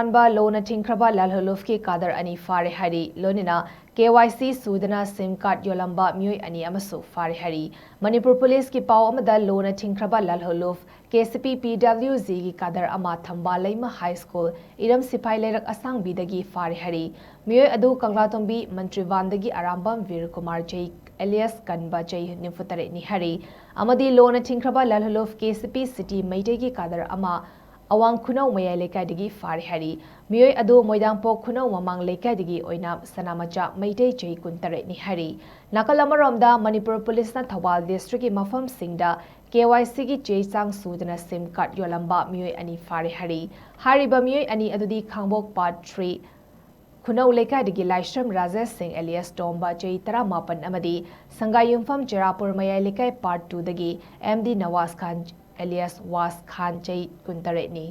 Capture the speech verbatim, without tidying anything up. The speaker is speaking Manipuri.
ꯑꯔꯥꯟꯕ ꯂꯣꯅ ꯊꯤꯡꯈ꯭ꯔꯕ ꯂꯥꯜꯍꯧꯂꯨꯐꯀꯤ ꯀꯥꯗꯔ ꯑꯅꯤ ꯐꯥꯔꯦ ꯍꯥꯏꯔꯤ꯫ ꯂꯣꯏꯅꯅ ꯀꯦ ꯋꯥꯏ ꯁꯤ ꯁꯨꯗꯅ ꯁꯤꯝ ꯀꯥꯔꯗ ꯌꯣꯜꯂꯝꯕ ꯃꯤꯑꯣꯏ ꯑꯅꯤ ꯑꯃꯁꯨ ꯐꯥꯔꯦ ꯍꯥꯏꯔꯤ꯫ ꯃꯅꯤꯄꯨꯔ ꯄꯨꯂꯤꯁꯀꯤ ꯄꯥꯎ ꯑꯃꯗ ꯂꯣꯅ ꯊꯤꯡꯈ꯭ꯔꯕ ꯂꯥꯜꯍꯧꯂꯨꯐ ꯀꯦ ꯁꯤ ꯄꯤ ꯄꯤ ꯗꯕ꯭ꯂꯤꯎ ꯖꯤꯒꯤ ꯀꯥꯗꯔ ꯑꯃ ꯊꯝꯕꯥꯜ ꯂꯩꯃ ꯍꯥꯏ ꯁ꯭ꯀꯨꯜ ꯏꯔꯝ ꯁꯤꯐꯥꯏ ꯂꯩꯔꯛ ꯑꯁꯥꯡꯕꯤꯗꯒꯤ ꯐꯥꯔꯦ ꯍꯥꯏꯔꯤ꯫ ꯃꯤꯑꯣꯏ ꯑꯗꯨ ꯀꯪꯂꯥꯇꯣꯝꯕꯤ ꯃꯟꯇ꯭ꯔꯤꯕꯥꯟꯗꯒꯤ ꯑꯔꯥꯝꯕꯝ ꯋꯤꯔꯀꯨꯃꯥꯔ ꯖꯩ ꯑꯦꯂꯤꯌꯥꯁ ꯀꯟꯕ ꯖꯩ ꯅꯤꯐꯨ ꯇꯔꯦꯠꯅꯤ ꯍꯥꯏꯔꯤ꯫ ꯑꯃꯗꯤ ꯂꯣꯅ ꯊꯤꯡꯈ꯭ꯔꯕ ꯂꯥꯜꯍꯧꯂꯨꯐ ꯀꯦ ꯁꯤ ꯄꯤ ꯁꯤꯇꯤ ꯃꯩꯇꯩꯒꯤ ꯀꯥꯗꯔ ꯑꯃ ꯑꯋꯥꯡ ꯈꯨꯅꯧ ꯃꯌꯥꯏ ꯂꯩꯀꯥꯏꯗꯒꯤ ꯐꯥꯔꯦ ꯍꯥꯏꯔꯤ꯫ ꯃꯤꯑꯣꯏ ꯑꯗꯨ ꯃꯣꯏꯗꯥꯡꯄꯣꯛ ꯈꯨꯅꯧ ꯃꯃꯥꯡ ꯂꯩꯀꯥꯏꯗꯒꯤ ꯑꯣꯏꯅ ꯁꯅꯥꯃꯆꯥ ꯃꯩꯇꯩ ꯆꯍꯤ ꯀꯨꯟꯇꯔꯦꯠꯅꯤ ꯍꯥꯏꯔꯤ꯫ ꯅꯥꯀꯜ ꯑꯃꯔꯣꯝꯗ ꯃꯅꯤꯄꯨꯔ ꯄꯨꯂꯤꯁꯅ ꯊꯧꯕꯥꯜ ꯗꯤꯁꯇ꯭ꯔꯤꯛꯀꯤ ꯃꯐꯝꯁꯤꯡꯗ ꯀꯦ ꯋꯥꯏ ꯁꯤꯒꯤ ꯆꯦ ꯆꯥꯡ ꯁꯨꯗꯅ ꯁꯤꯝ ꯀꯥꯔꯗ ꯌꯣꯜꯂꯝꯕ ꯃꯤꯑꯣꯏ ꯑꯅꯤ ꯐꯥꯔꯦ ꯍꯥꯏꯔꯤ꯫ ꯍꯥꯏꯔꯤꯕ ꯃꯤꯑꯣꯏ ꯑꯅꯤ ꯑꯗꯨꯗꯤ ꯈꯥꯡꯕꯣꯛ ꯄꯥꯔꯠ ꯊ꯭ꯔꯤ ꯈꯨꯅꯧ ꯂꯩꯀꯥꯏꯗꯒꯤ ꯂꯥꯏꯁ꯭ꯔꯝ ꯔꯥꯖꯦꯁ ꯁꯤꯡ ꯑꯦꯂꯤꯌꯥꯁ ꯇꯣꯝꯕ ꯆꯍꯤ ꯇꯔꯥꯃꯥꯄꯟ ꯑꯃꯗꯤ ꯁꯪꯒꯥꯏꯌꯨꯝꯐꯝ ꯆꯦꯔꯥꯄꯨꯔ ꯃꯌꯥꯏ ꯂꯩꯀꯥꯏ ꯄꯥꯔꯠ ꯇꯨꯗꯒꯤ ꯑꯦꯝ ꯗꯤ ꯅꯋꯥꯖ ꯈꯥꯟ ꯑꯦꯂꯤꯌꯥꯁ ꯋꯥꯁ ꯈꯥꯟ ꯆꯍꯤ ꯀꯨꯟꯇꯔꯦꯠꯅꯤ꯫